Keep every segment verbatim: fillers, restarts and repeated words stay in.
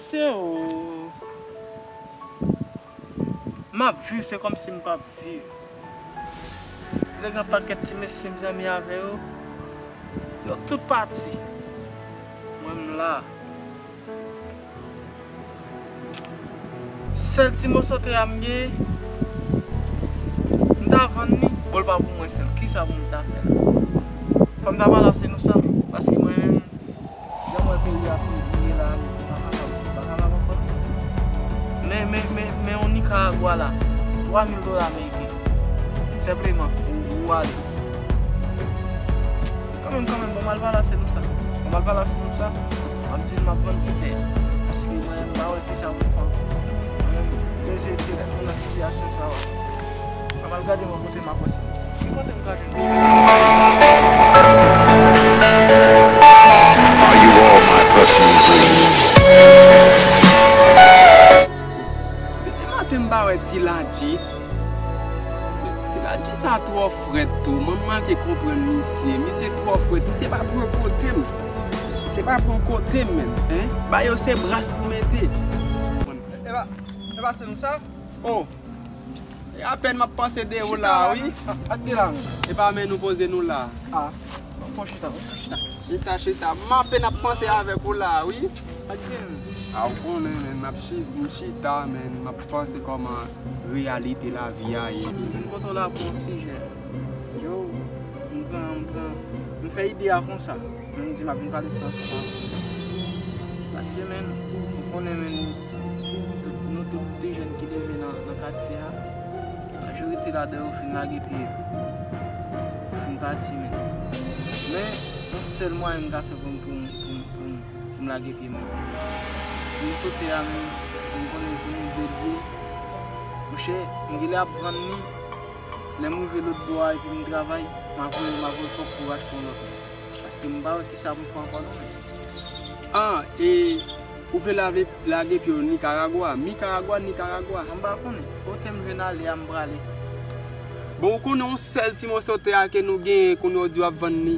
Se ou. M ap viv, se kòmsi m p ap viv. Lè gen pakèt ti mesye m zanmi avè yo, yo tout pati. Mwen m la. Sèl ti moso tè a m gen, m ta vann li, bon, l pa pou mwen sèl. Kisa pou m ta fè la? Fò m ta pale a Senoussa, paske mwen menm, jan m wè peyi a pou ye la, m pa kapab, m pa kapab ankò. Men, men, men, men yon Nikaragwa la, twa mil dola ameriken, senpleman, ou, ou ale. Kanmenm, kanmenm, bon, m al pale a Senoussa. Bon, m al pale a Senoussa. M ap di l m ap vann ti tè a. Paske mwen, m pa wè kisa pou m fè ankò. Mwen menm, m bezwen tirè m nan sitiyasyon sa a. M al gade mwen kote m ap wè Senoussa. Ki kote m ka jwenn Are you all my personal dreams? Depi maten m pa wè Ti Ladji. Ti Ladji sa twò frèt tou. Mwen manke konprann misye. Misye twò frèt. Misye pa pran kote m. Misye pa pran kote m menm, en. Ba yo se bras pou mete. Epa, epa Senoussa? Oh. E apèn m ap panse de ou la, wi. Chita la, ak de la. Epa men nou poze nou la. Ah, fò chita, fò chita. Chita, chita. M apèn ap panse avèk ou la, wi. Ak de la. Ah, ou konnen, men, m ap chi-, m chita, men, m ap panse kòman reyalite lavi a ye. Men kote w la pou yon sijè. Yo, m pran, m pran, m fè ide a konsa. Men m di m ap vin pale franse. Paske, men, ou konnen, men, tout, nou tout de jèn ki leve nan, nan katye a, majorite ladan yo fin lage pye yo. Yo fin pati, men. Men, yon sèl mwayen m ka fè pou m, pou m, pou m, pou m, pou m lage pye mwen. Ti moso tè a menm, m konnen pou nou dwe l ye. Monchè, m genlè ap vann li. Lè m rive lòt bò a epi m travay, m a voye, m a voye kòb pou achte yon lòt. Paske m pa wè kisa pou m fè ankò non, men. Ah, e ou vle lave, lage pye w Nikaragwa? Mikaragwa, Nikaragwa? Mwen pa konnen. Kote m jwenn ale a, m prale. Bon, ou konnen yon sèl ti moso tè a ke nou genyen, kounye a w di w ap vann li?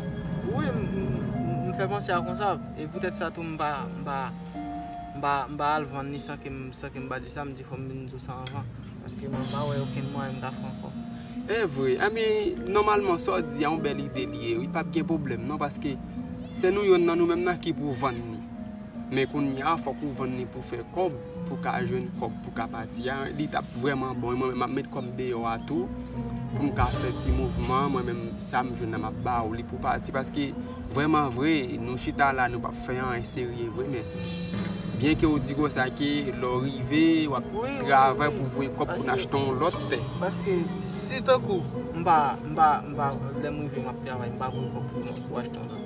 Wi, m, m, m, m fè panse a konsa. E poutèt sa tou, m pa, m pa, m pa, m pa al vann li san ke m, san ke m pa di sa, m di fò m vin di w sa anvan. Paske mwen pa wè okenn mwayen m ta fè ankò. E vre. Enben, nòmalman, sa w di a yon bèl ide li ye, wi. P ap gen pwoblèm, non, paske se nou yonn nan nou menm nan ki pou vann li. Men kounye a, fòk ou vann li pou fè kòb, pou ka jwenn kòb, pou ka pati a. Li t ap vrèman bon. E mwen menm, m ap met kòm deyò a tou, pou m ka fè ti mouvman. Mwen menm, sa m jwenn nan, m ap ba w li pou pati. Paske, vrèman vre, nou chita la, nou p ap fè anyen serye vre, men byenke w di konsa ke lè w rive, w ap travay pou voye kòb pou n achte yon lòt tè. Paske si tankou m pa, m pa, m pa, lè m rive m ap travay, m pa voye kòb pou, pou achte yon lòt.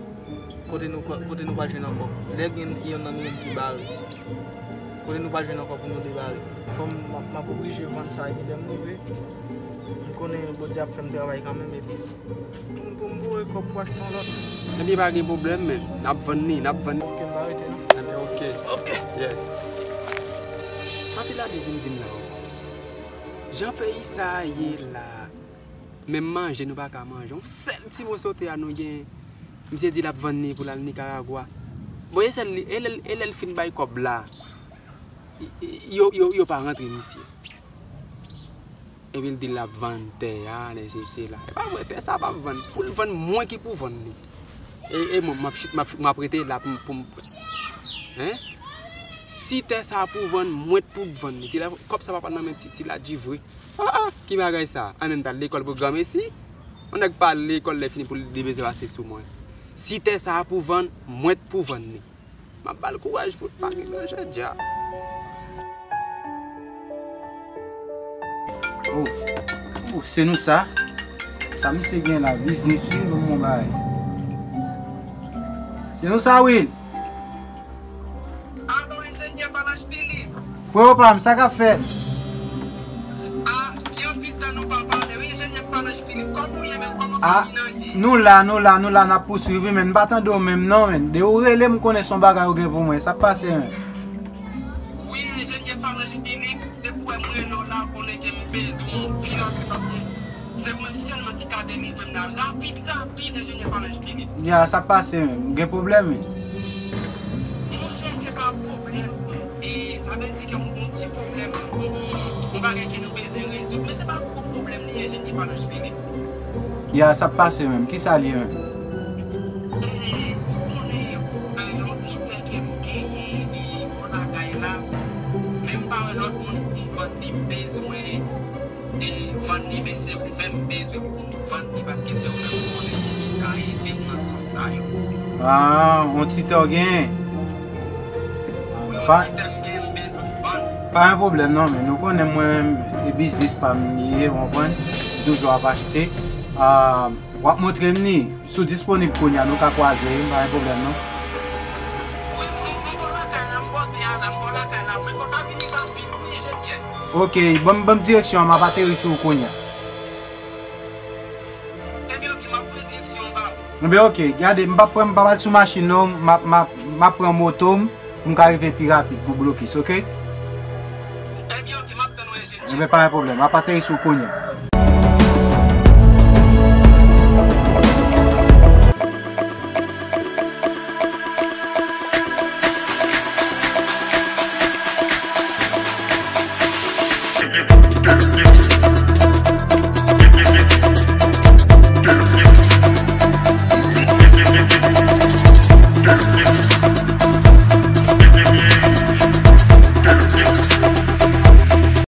Kote nou, kote nou pral jwenn ankò? Lè gen yon nan nou menm ki bare, kote nou pral jwenn ankò pou nou debare? Fò m, m ap, m ap oblije vann sa epi lè m rive, m konnen Bondye ap fè m travay kanmenm epi Pou m, pou m voye kòb pou achte yon lòt. Ebyen, pa gen pwoblèm, men. N ap vann li, n ap vann li. Ok, m pa rete, non. Ebyen, ok. Ok. Yes. Sa Ti Ladji vin di m la ankò. Jan peyi sa a ye la, menm manje nou pa ka manje. Yon sèl ti moso tè a nou gen, misye di l ap vann li pou l al Nikaragwa. Bon, e sèl li, e lè, e lè l fin bay kòb la, y-, y-, yo, yo, yo pa rantre misye. Epi l di l ap vann tè a, lè se sela. E pa vre, tè sa p ap vann. Pou l vann, mwen ki pou vann li. E, e mwen, m ap, m ap, m ap rete la pou m, pou m, en? Si tè sa pou vann, mwen t pou vann li. Ti la, kòb sa pa pral nan men Ti, Ti Ladji vre. Ah, ah, ki bagay sa? An menm tan lekòl pou granmesi. Yon nèg pa al lekòl lè fini pou l debeze pase sou mwen. Si tè sa pou vann, mwen t pou vann li. M ap ba l kouraj pou l pa gen manje dja. Oh, oh, Senoussa. Sa misye gen la, biznis wi, ban m yon bagay. Senoussa, wi. Alo, enjenyè Palanj Philippe. Freo pa m, sa k ap fèt? Ah, gen anpil tan nou pa pale wi, enjenyè Palanj Philippe. Kòman w ye menm? Kòman fanmi an ye? Nou la, nou la, nou la, n ap pouswiv wi, men m pa tande w menm non, men. De ou rele m konnen se yon bagay ou gen pou mwen. Sa k pase, men? Wi, enjenyè Palanj Philippe, depi w wè m rele w la, konnen ke m bezwen w anpil, anpil, paske se mwen sèlman ki ka delivre m la. Rapid, rapid, enjenyè Palanj Philippe. Ya, sa k pase, men? Gen pwoblèm, men? Monchè, se pa pwoblèm. E, Ya, sa ap pase menm. Kisa l ye menm? Ou konnen, yon ti tè ke m genyen bò lakay la, men m pa wè lòt moun pou m vann li, m bezwen vann li, men se ou menm m bezwen pou m vann li, paske se ou menm ou konnen ki ka ede m nan sans sa yo. Ah, yon ti tè w genyen. Yon ti tè m genyen, m bezwen vann. Pa gen pwoblèm non, men nou konnen mwen e biznis pa m li ye, w konprann? M toujou ap achte. Ah, w ap montre m li. Si w disponib kounye a, nou ka kwaze, pa gen pwoblèm non. Wi, m bò lakay la, m bò lakay la, men fò w ta vini rapid, wi, Jean-Pierre. Ok, ban m, ban m direksyon an, m ap ateri sou ou kounye a. Ebyen, ok, m ap pran direksyon an ba ou. Ebyen, ok, gade, m p ap pran, m p ap al sou machin non, m ap, m ap, m ap pran moto m, pou m ka rive pi rapid pou blokis, ok? Ebyen, ok, m ap tann ou, enjenyè. Ebyen, pa gen pwoblèm, m ap ateri sou ou kounye a.